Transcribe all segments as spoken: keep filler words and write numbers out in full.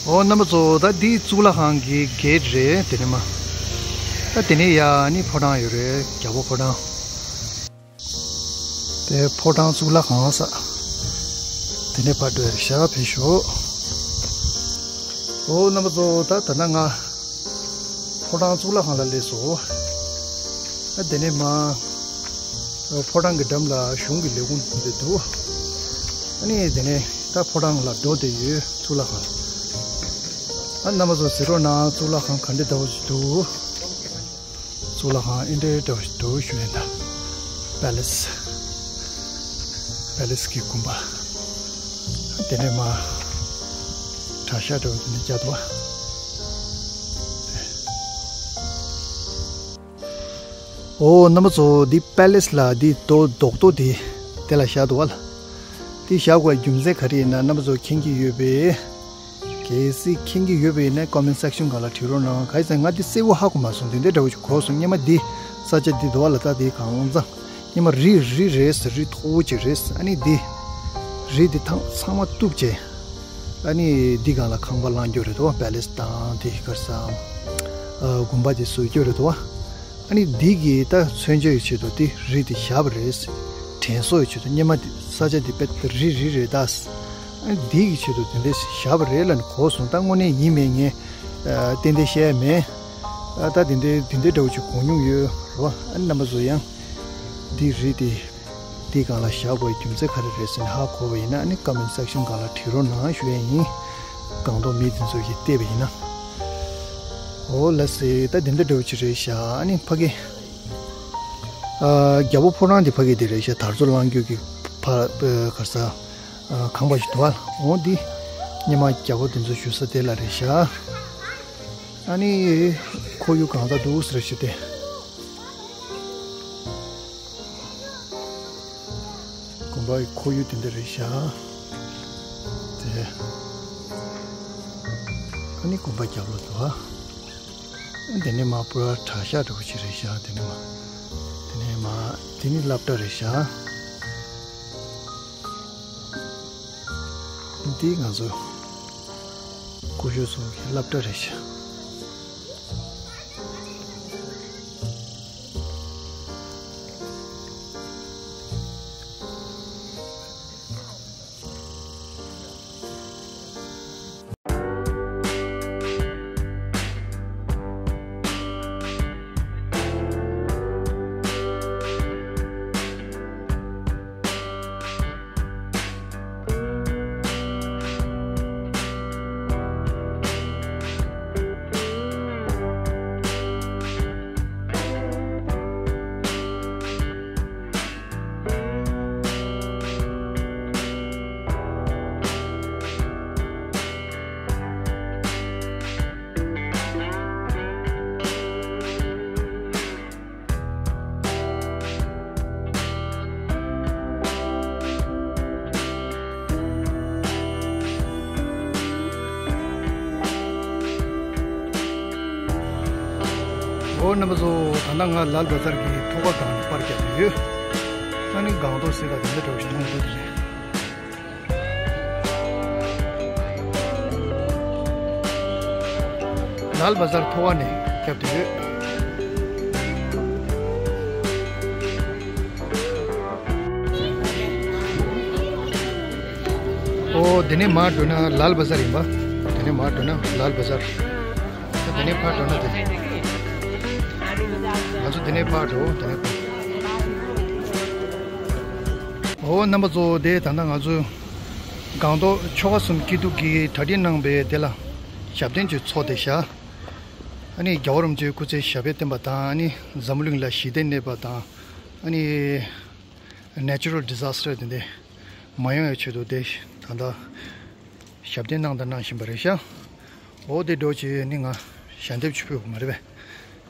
ཨོ་རྣམ་པ་ཚོ། ད་འདི་གཙུག་ལག་ཁང་གི་གེ་ཊི་རེད། དེ་ནས་མར། ད་དེ་ནས་ཡར་ནི་ཕོ་བྲང་ཡོད་རེད། རྒྱལ་པོ་ཕོ་བྲང་། དེ་ཕོ་བྲང་གཙུག་ལག་ཁང་ཟེར། དེ་ནས་ཕར་འགྲོ་ཡ་རེད་ཤག་ཕེབས་ཤོག་ཨོ་རྣམ་པ་ཚོ། ད་ད་ལྟ་ང་ཕོ་བྲང་གཙུག་ལག་ཁང་ལ་སླེབས་སོང་། ཨ་དེ་ནས་མར་ཕོ་བྲང་གི་འགྲམ་ལ་གཞུང་གི་ལས་ཁུངས་དེ་འདུག་ཨ་ནི་དེ་ནས་ད་ཕོ་བྲང་ལ་འགྲོ་བསྡད་ཡོད། གཙུག་ལག་ཁང་། ཨ་རྣམ་པ་ཚོ་གཟིགས་རོགས་གནང་། གཙུག་ལག་ཁང་ག་འདྲ་འདྲ་བོ་ཞིག་འདུག་གཙུག་ལག་ཁང་ཨེ་འདྲའི་འདྲ་བོ་ཞིག་འདུག་ཞུ་ཡིན་ད། པེ་ལེ་སི། པེ་ལེ་སི་གི་དགོན་པ། དེ་ནས་མར་གྲྭ་ཤག་འདྲ་བོ་དེ་ནས་བརྒྱབ་འདུག་བ། ཨོ་རྣམ་པ་ཚོ། འདི་པེ་ལེ་སི་ལ་འདི་རྡོ་རྡོག་རྡོག་འདི་དེ་ལ་བཞག་འདུག་བ་ལ། འདི་བཞག་དགོས་རྒྱུ་མཚན་ག་རེ་ཡིན་ན། རྣམ་པ་ཚོ་མཁྱེན་གྱི་ཡོད་པས། གལ་སྲིད་མཁྱེན་གྱི་ཡོད་པ་ཡིན་ན་ཀོ་མེན་ཊི་སེག་ཤན་སྒང་ལ་བྲིས་རོགས་གནང་། གང་ཡིན་ཟེར་ན་ང་འདི་གསལ་པོ་ཧ་གོ་མ་སོང་། དེ་འདྲའི་འདྲ་བོ་ཞིག་གོ་སོང་། སྔོན་མ་འདི་ས་ཆ་འདི་འདུག་བ་ལ། ད་འདི་གང་ལོ་ཙང་། སྔོན་མ་རི་རི་རེད་ཟེར། རི་མཐོ་བོ་ཅིག་རེད། ཨ་ནི་འདི་རི་འདི་ཐང་ཚང་མ་གཏུབས་བྱས། ཨ་ནི་འདི་སྒང་ལ་ཁང་པ་བླངས་རྒྱུ་རེད་འདུག་བ། པེ་ལེ་སི་དང་དེ་ག་རེ་ཟེར། ཨ་དགོན་པ་འདི་བཟོ་རྒྱུ་རེད་འདུག་བ། ཨ་ནི་འདི་གི་ད་མཚོན་ཆ་ཡི་ཆེད་དུ་འདི་རི་འདི་བཞག་པ་རེད། དྲན་གསོ་ཡི་ཆེད་དུ། སྔོན་མ་འདི་ས་ཆ་འདི་དཔེ་རི་རི་རེད་ད། ཨ་ནི་འདི་གི་ཆེད་དུ་དེ་འདྲ་བཞག་པ་རེད་ལབ་ནས་གོ་སོང་། ད་དངོས་གནས་ཡིན་མིན་ངས་ཨ་ཏན་ཏན་བཤད་ཡ་མེད། ཨ་ད་དེ་འདྲའི་དེ་འདྲའི་འདྲ་བོ་ཅིག་གོ་མྱོང་ཡོད་རེད་བ། ཨ་ནི་རྣམ་པ་ཚོ་ཡང་འདི་རི་འདི་འདི་སྒང་ལ་བཞག་དགོས་རྒྱུ་མཚན་ག་རེ་རེད་ཟེར་ནས་ཧ་གོ་བ་ཡིན་ན། ཨ་ནི་ཀོ་མེན་ཊི་སེག་ཤན་སྒང་ལ་བྲིས་རོགས་གནང་ཞུ་ཡ་ཡིན། སྒང་ཏོག་མི་དེ་ཚོ་གིས་བལྟས་པ་ཡིན་ན། ཨོ་ལགས་སེ། ད་དེ་འདྲ་འདྲ་བོ་ཅིག་རེད་ཤག་ཨ་ནི་ཕ་གི་ཨ་རྒྱལ་པོ་ཕོ་བྲང་འདི་ཕ་གི་འདི་རེད་ཤག་དར་ལྕོག་ལངས་རྒྱུ་གི་ཕ་ཨ་ག་རེ་ཟེར། ཨ་ཁང་པ་ཞིག་འདུག་བ། འོ་འདི་སྔོན་མ་རྒྱལ་པོ་དེ་ཚོ་བཞུགས་ས་དེ་ལ་རེད་ཤག་ཨ་ནི་ཁོར་ཡུག་གང་འདྲ་འདུག་ཟེར་ཞིག་དེ། དགོན་པ་ཡི་ཁོར་ཡུག་དེ་འདྲ་རེད་ཤག་དེ། ཨ་ནི་དགོན་པ་རྒྱབ་ལོགས་འདུག་ཨ། དེ་ནས་མར་པོ་གྲྭ་ཤག་འདྲ་བོ་ཅིག་རེད་ཤག་དེ་ནས་མར། དེ་ནས་མར་དེ་ནི་སློབ་གྲྭ་རེད་ཤག་འདི་ང་ཚོ་སྐུ་ཞབས་ཚོ་གི་སློབ་གྲྭ་རེད་ཤག་ཨོ་རྣམ་པ་ཚོ། ད་ལྟ་ང་ལཱལ་བ་ཛར་གྱི་ཐོག་ཁ་སྒང་ནས་པར་རྒྱག་གི་ཡོད། ཨ་ནི་སྒང་ཏོག་སེ་ད་དེ་འདྲ་འདྲ་བོ་ཞིག་མཐོང་གི་འདུག་རེད། ལཱལ་བ་ཛར་ཐོག་ཁ་ནས་བརྒྱབ་བསྡད་ཡོད། ཨོ་དེ་ནས་མར་འགྲོ་ན་ལཱལ་བ་ཛར་ཡིན་པ། དེ་ནས་མར་འགྲོ་ན་ལཱལ་བ་ཛར། དེ་ནས་ཕར་འགྲོ་ན་དེ། ང་ཚོ་དེ་ནས་ཕར་འགྲོ། དེ་ནས་ཕར། ཨོ་རྣམ་པ་ཚོ། དེ་ད་ལྟ་ང་ཚོ་སྒང་ཏོག་ཆོལ་ཁ་གསུམ་སྐྱིད་སྡུག་གི་གྲ་སྒྲིག་གནང་བའི་དེ་ལ་ཞབས་བརྟན་ཅིག་ཚོགས་བསྡད་ཤག་ཨ་ནི་རྒྱལ་བ་རིན་པོ་ཆེའི་སྐུ་ཚེ་ཞབས་པད་བརྟན་པ་དང་། ཨ་ནི་འཛམ་བུ་གླིང་ལ་ཞི་བདེ་གནས་པ་དང་། ཨ་ནི་ནེ་ཅུ་རལ་ཌི་ཛཱས་ཊར་དེ་འདྲ་མ་ཡོང་བའི་ཆེད་དུ་དེ་ད་ལྟ་ཞབས་བརྟན་གནང་དང་གནང་བཞིན་པ་རེད་ཤག་འོ་དེ་འདྲ་བྱས་ནི་ང་ཞལ་འདེབས་ཅིག་ཕུལ་དགོས་མ་རེད་པས།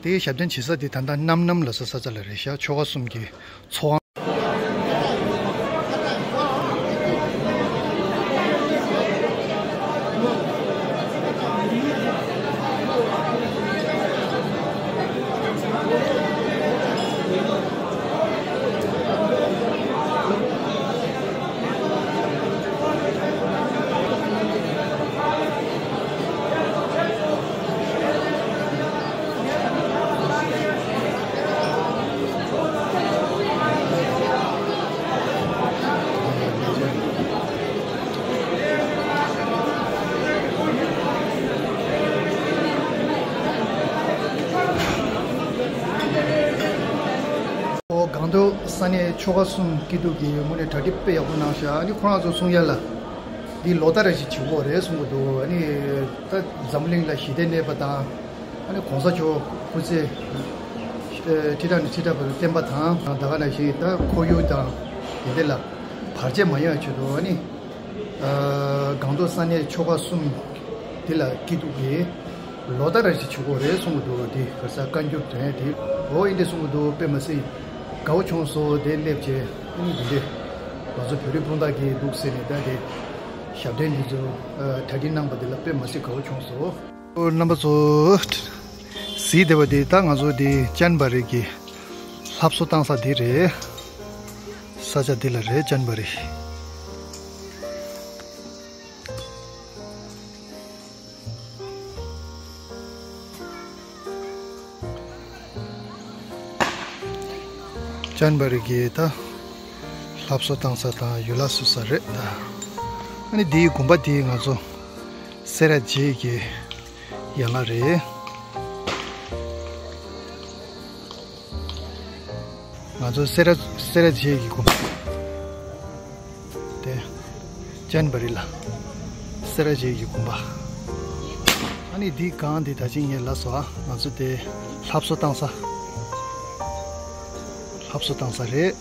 དེའི་ཞབས་བརྟན་བྱེད་ས་དེ་ད་ལྟ་གནམ་གནམ་ལ་སོགས་ས་ཆ་ལ་རེད་ཤག་ཆོལ་ཁ་གསུམ་གྱི་ཚོགས་ཁང་། ཆོལ་ཁ་གསུམ་སྐྱིད་སྡུག་གི་ངོས་ནས་གྲ་སྒྲིག་དཔེ་ཡག་པོ་གནང་ཤག་ཨ་ནི་ཁོ་རང་ཚོ་གསུང་ཡ་ལ་འདི་ལོ་ལྟར་རེ་བཞིན་བྱེད་དགོས་རེད་གསུང་གི་འདུག་ཨ་ནི་ད་འཛམ་གླིང་ལ་ཞི་བདེ་གནས་པ་དང་ཨ་ནི་གོང་ས་མཆོག་སྐུ་ཚེ་ཁྲི་ཕྲག་ནས་ཁྲི་ཕྲག་བར་བརྟན་པ་དང་ད་ག་ནང་བཞིན་ད་ཁོར་ཡུག་དང་དེ་འདྲ་ལ་བར་ཆད་མ་ཡོང་བའི་ཆེད་དུ་ཨ་ནི། སྒང་ཏོག་ས་གནས་ཆོལ་ཁ་གསུམ་འདི་ལ་སྐྱིད་སྡུག་གི་ལོ་ལྟར་རེ་བཞིན་བྱེད་དགོས་རེད་གསུང་གི་འདུག་འདི་ག་ས་བཀའ་འགྱུར་དོན་དེ་འོ་ཡིན་འདི་གསུང་གི་འདུག་དཔེ་མ་སྲིད་དགའ་བོ་བྱུང་སོང་དེ་སླེབས་བྱས་ཨ་ནི་འདི་འདྲས་ང་ཚོ་བོད་རིགས་སྤུན་ཟླ་གི་འདུག་ཟེར་ནས་ད་དེ་ཞབས་བརྟན་འདི་ཚོ་གྲ་སྒྲིག་གནང་པ་འདི་ལ་དཔེ་མ་སྲིད་དགའ་བོ་བྱུང་སོང་། རྣམ་པ་ཚོ་གཟིགས་བསྡད་པ་འདི་ད་ང་ཚོ་འདི་ཅན་བ་རི་གི་ལྷ་བཟོ་བཏང་ས་འདི་རེད། ས་ཆ་འདི་ལ་རེད་ཅན་བ་རི། ཅན་བ་རི་གི་ད་ལྷ་བཟོ་བཏང་ས་དང་ཡུལ་ལྷ་བཟོ་ས་རེད་ད། ཨ་ནི་འདིའི་དགོན་པ་འདི་ང་ཚོ་སེ་ར་བྱེས་ཀྱི་ཡན་ལག་རེད། ང་ཚོ་སེ་ར་སེ་ར་བྱེས་ཀྱི་དགོན་པ། དེ་ཅན་བ་རི་ལ། སེ་ར་བྱེས་ཀྱི་དགོན་པ། ཨ་ནི་འདི་སྒང་འདི་ད་ཅིང་ངས་ལབ་སོང་ཨ། ང་ཚོ་དེ་ལྷ་བཟོ་བཏང་ས། ལྷ་བཟོ་བཏང་ས་རེད།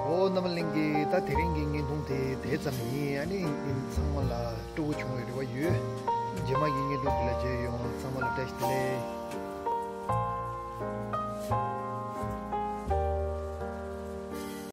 འོ་རྣམ་པ་གླིང་གི་ད་དེ་རིང་གི་བརྙན་ཐུང་དེ་དེ་ཙམ་ཡིན། ཨ་ནི་ཚང་མ་ལ་སྤྲོ་པོ་བྱུང་བའི་རེ་བ་ཡོད། རྗེས་མ་གི་བརྙན་ཐུང་དེ་ལ་མཇལ་ཡོང་། ཚང་མ་ལ་བཀྲ་ཤིས་བདེ་ལེགས།